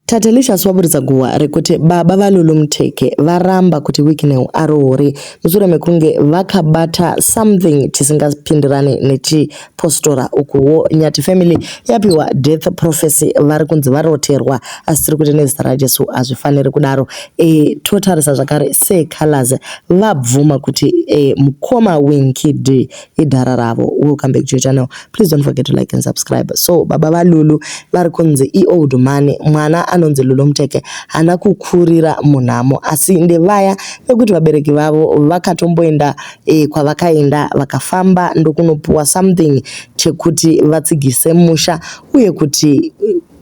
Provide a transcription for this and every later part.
Tatelicious waburitsa guhwa rekuti baba vaLulu Muteke varamba kuti Wicknell aroore mushure mekunge vakabata something chisingapindirane nechipostora. Ukuwo Nyati family yapiwa death prophecy vari kunzi varoterwa asi tiri kuti nezita raJesu hazvifaniri kudaro. E, totarisa zvakare Sir Calaz vabvuma kuti e, mukoma Winky D idhara ravo. Welcome back to your channel. Please don't forget to like and subscribe. So baba vaLulu vari kunzi iold money, mwana anonzi Lulu Muteke haana kukurira munhamo, asi ndevaya vekuti vabereki vavo vakatomboenda e, kwavakaenda vakafamba ndokunopuwa something chekuti vatsigise musha uye kuti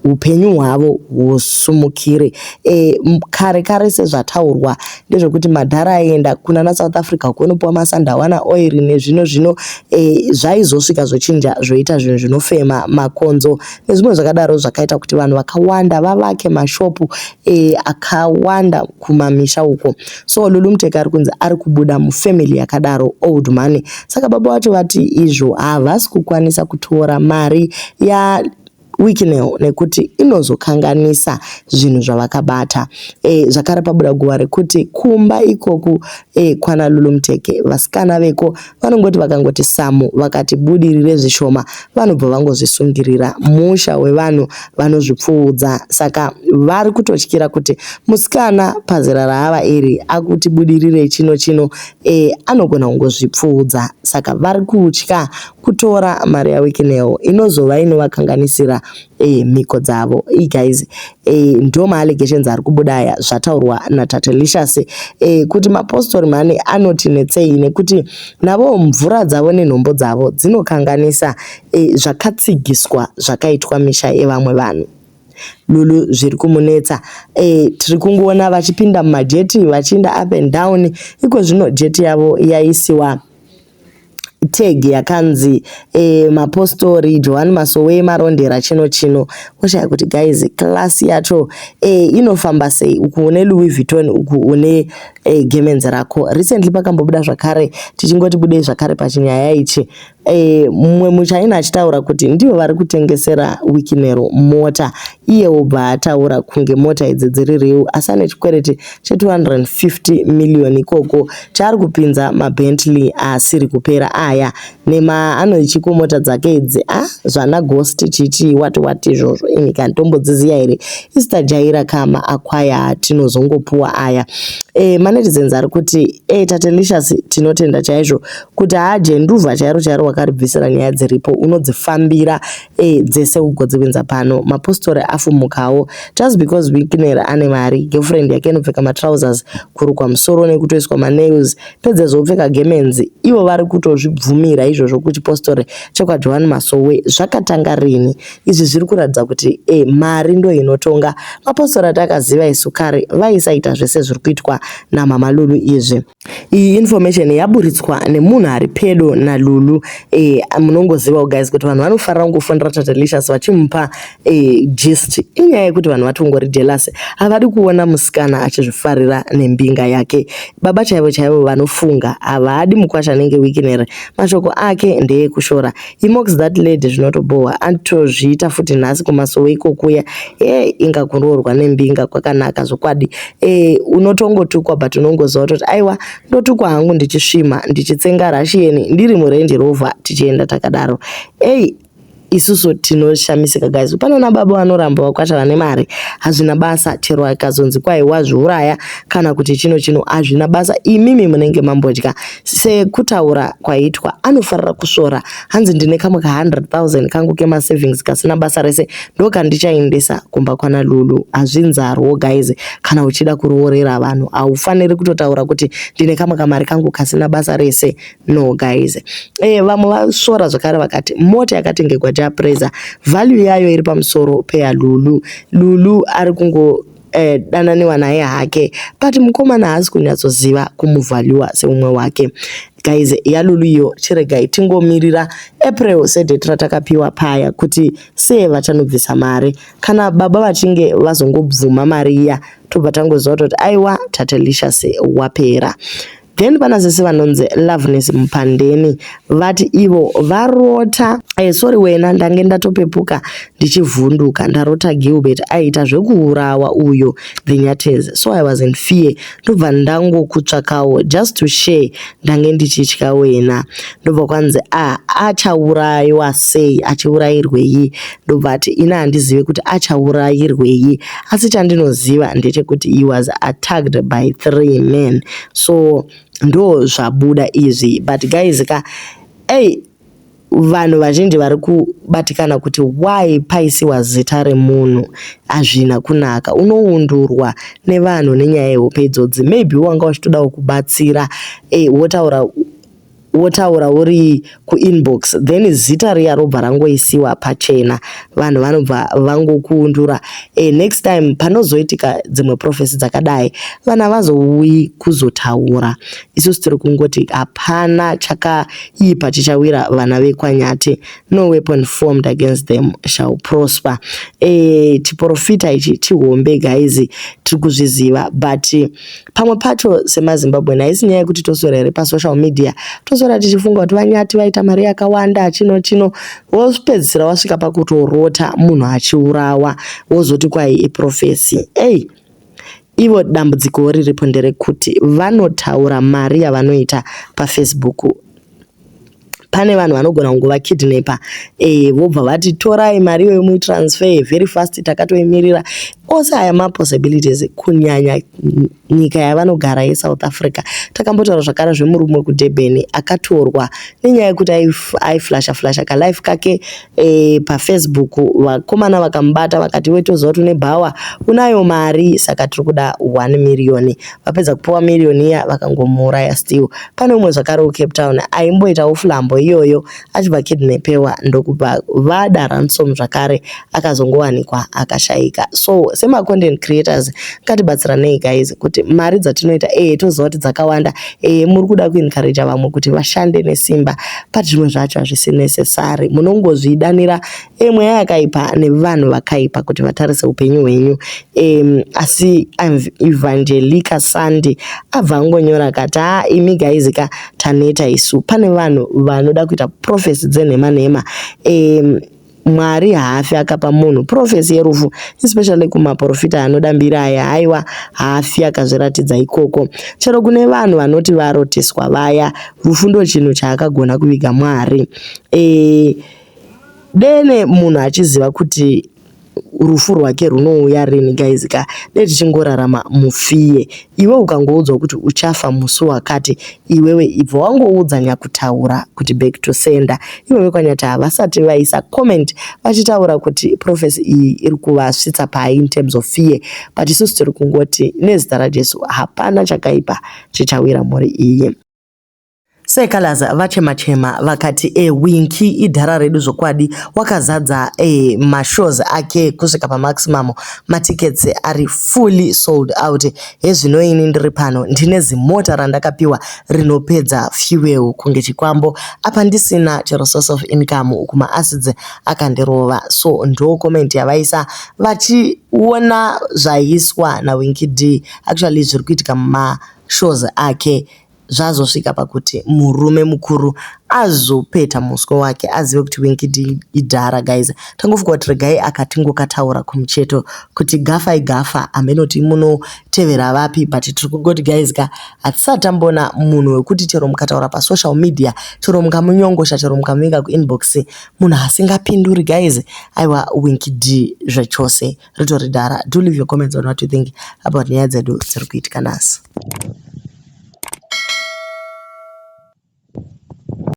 upenyu hwavo husumukire. E, kare kare sezvataurwa ndezvekuti madhara aienda kunana South Africa kunopuwa masandawana oil nezvino zvino e, zvaizosvika zvochinja zvoita zvinhu zvinofema makonzo nezvimwe zvakadaro zvakaita kuti vanhu vakawanda vavake mashopu e, akawanda kumamisha uko. So Lulu Muteke ari kunzi ari kubuda mufamily yakadaro old money. Saka baba vacho vati izvo havasi kukwanisa kutora mari ya Wicknell nekuti inozokanganisa zvinhu zvavakabata. E, zvakare pabuda guva rekuti kumba ikoku e, kwana Lulu Muteke vasikana veko vanongoti vakangoti samu vakati budirire zvishoma vanobva vangozvisungirira musha wevanhu vanozvipfuudza. Saka vari kutotyira kuti musikana pazera raava iri akuti budirire chino chino e, anogona kungozvipfuudza. Saka vari kutya kutora mari yaWicknell inozova inovakanganisira e, mhiko dzavo. E, guys e, ndo maallegations ari kubuda aya zvataurwa naTatelicious e, kuti mapostori mani anoti netsei nekuti navo mvura dzavo nenhombo dzavo dzinokanganisa e, zvakatsigiswa zvakaitwa misha yevamwe vanhu. Lulu zviri kumunetsa e, tiri kungoona vachipinda mumajeti vachienda up and down iko zvino jeti yavo yaisiwa tag yakanzi e, mapostori Johani Masowe marondera chino chino woshaya kuti guys class yacho e, inofamba sei uku une Louis Vuitton uku une e, gemenzi rako recently pakambobuda zvakare tichingoti budei zvakare pachinyaya ichi e, mumwe muchaina achitaura kuti ndivo vari kutengesera Wicknell mota iye wobva ataura kunge mota idzi dziri real asi ane chikwereti che250 million ikoko chaari kupinza maBentley asiri kupera aya nema anoichiko mota dzake idzi a zvana ghost chichi wati wati izvozvo ini kanditombodziziya here isi tajaira kama akwaya tinozongopuwa aya e, manetizens ari kuti e, Tatelicious tinotenda chaizvo kuti haaje nduvha chairo chairo wakaribvisira nyaya dziripo unodzifambira e, dzese ugodziwinza pano mapostori afumukawo just because Wicknell ane mari girlfriend yake inopfeka matrousers kurukwa musoro nekutoiswa manails pedzezvo opfeka gemenzi ivo vari kutozvibvumira izvozvo kuchipostori chekwaJohani Masowe zvakatanga rini izvi zviri kuratidza kuti e, mari ndo inotonga mapostori atakaziva isu kare vaisaita zvese zviri kuitwa namama Lulu izvi iyi information yaburitswa nemunhu ari pedo naLulu e, munongozivawo guys kuti vanhu vanofarira kungofundira Tatelicious vachimupa e, gist inyaya yekuti vanhu vatongori jealous havadi kuona musikana achizvifarira nembinga yake baba chaivo chaivo vanofunga havadi mukwasha anenge Wicknell mashoko ake ndeekushora he mocks that lady zvinotobohwa atozviita futi nhasi kumasowe ikokuya e inga kuroorwa nembinga kwakanaka zvokwadi e, unotongotukwa but unongoziva kutoti aiwa ndotukwa hangu ndichisvima ndichitsenga rashiyeni ndiri muRange Rover tichienda takadaro ei isusu tinoshamisika guys panona baba vanoramba vakwasha vane mari hazvina basa chero akazonzi kwai wazviuraya kana kuti chino chino hazvina basa imimi munenge mambodya sekutaura kwaitwa anofarira kusvora hanzi ndine kamwe ka 100 000 kangu kemasavings kasina basa rese ndokandichaendesa kumba kwana Lulu hazvinzarwo guys kana uchida kuroorera vanhu haufaniri kutotaura kuti ndine kamwe kamari kangu kasina basa rese no guys e, vamwe vasvora zvakare vakati mota yakatengegwa Jah Prayzah value yayo iri pamusoro peyaLulu Lulu ari kungo eh, dananiwa naye hake but mukomana haasi kunyatsoziva kumuvhaluwa seumwe wake guys yaLulu iyo chiregai tingomirira April sedate ratakapiwa paya kuti see vachanobvisa mari kana baba vachinge vazongobvuma mari iya tobva tangoziva kutoti aiwa Tatelicious wapera then pana sisi vanonzi Loveness Mupandeni vati ivo varota eh, sorry wena ndange ndatopepuka. Ndichivhunduka ndarota Gilbert aiita zvekuurawa uyo the Nyates so I was in fear ndobva ndangokutsvakawo just to share ndange ndichitya wena. Ndobva kwanzi ah achaurayiwa sei achiurayirwei ndobva ati ini handizive kuti achaurayirwei asi chandinoziva ndechekuti he was attacked by 3 men so ndo zvabuda izvi but guys ka ei vanhu vazhinji vari kubatikana kuti why paisiwa zita remunhu hazvina kunaka unoundurwa nevanhu nenyaya yehope idzodzi maybe wanga uchitodawo kubatsira wotaura wotaura uri kuinbox then zita riya robva rangoisiwa pachena vanhu vanobva vangokuundura next time panozoitika dzimwe prophecy dzakadai vanhu havazouyi kuzotaura isusu tiri kungoti hapana chakaipa chichawira vana vekwaNyati no weapon formed against them shall prosper chiprofita ichi chihombe guys tiri kuzviziva but pamwe pacho semaZimbabwean haisi nyaya yekuti toswera here pasocial media toswera tichifunga kuti vaNyati vaita mari yakawanda chino chino wopedzisira wasvika pakutorota munhu achiurawa wozoti kwai iprophecy ei ivo dambudziko riripo nderekuti vanotaura mari yavanoita paFacebook pane vanhu vanogona kungovakidnapa vobva vati torai mari iyoyo muitransfer very fast takatoimirira ose aya mapossibilities kunyanya nyika yavanogara yeSouth Africa takambotaura zvakare zvemurume wekuDurban akatorwa nenyaya yekuti aiflasha flasha kalife kake paFacebook vakomana vakamubata vakati iwe toziva kuti une bhawa unayo mari saka tiri kuda 1 miriyoni vapedza kupiwa miriyoni iya vakangomuuraya still pane umwe zvakare weCape Town aimboitawo flambo iyoyo achibva kidnapewa ndokubva vada ransom zvakare akazongowanikwa akashayika so semacontent creators ngatibatsiranei guys kuti mari dzatinoita toziva kuti dzakawanda muri kuda kuencouragea vamwe kuti vashande nesimba but zvimwe zvacho hazvisi necessary munongozvidanira mweya yakaipa nevanhu vakaipa kuti vatarise upenyu hwenyu asi Evangelica Sunday abva angonyora akati ha imi guys ka taneta isu pane vanhu vanoda kuita prophecy dzenhema nhema Mwari haafi akapa munhu prophecy yerufu especially kumaprofita anoda mbiri aya haiwa haafi akazviratidza ikoko chero kune vanhu vanoti varotiswa vaya rufu ndo chinhu chaakagona kuviga Mwari dene munhu achiziva kuti rufu rwake runouya rini guys ka dei tichingorarama mufear iwe ukangoudzwa kuti uchafa musi wakati iwewe ibva wangoudza nyakutaura kuti back to sender ivo vekwaNyati havasati vaisa comment vachitaura kuti prophecy iyi iri kuvasvitsa pai in terms of fear but isusu tiri kungoti nezita raJesu hapana chakaipa chichawira mhuri iyi Sir vachema chema vakati Winky idhara redu zvokwadi wakazadza mashows ake kusvika pamaximum matickets ari fully sold out hezvino ini ndiri pano ndine zimota randakapiwa rinopedza fuel kunge chikwambo apa ndisina chero source of income uku maacids akandirova so ndo comment yavaisa vachiona zvaiswa naWinky D actually zviri kuitika mumashows ake zvazosvika pakuti murume mukuru azopeta muswe wake azive kuti Winky D idhara guys tangofunga kuti regai akatingokataura kumucheto kuti gafa igafa hamenoti munotevera vapi but tiri kungoti guys ka hatisati tamboona munhu wekuti chero mukataura pasocial media chero mukamunyongosha chero mukamuvinga kuinbox munhu asingapinduri guys aiwa Winky D zvachose ritori dhara do leave your comments on what you think about nyaya dzedu dziri kuitika nhasi.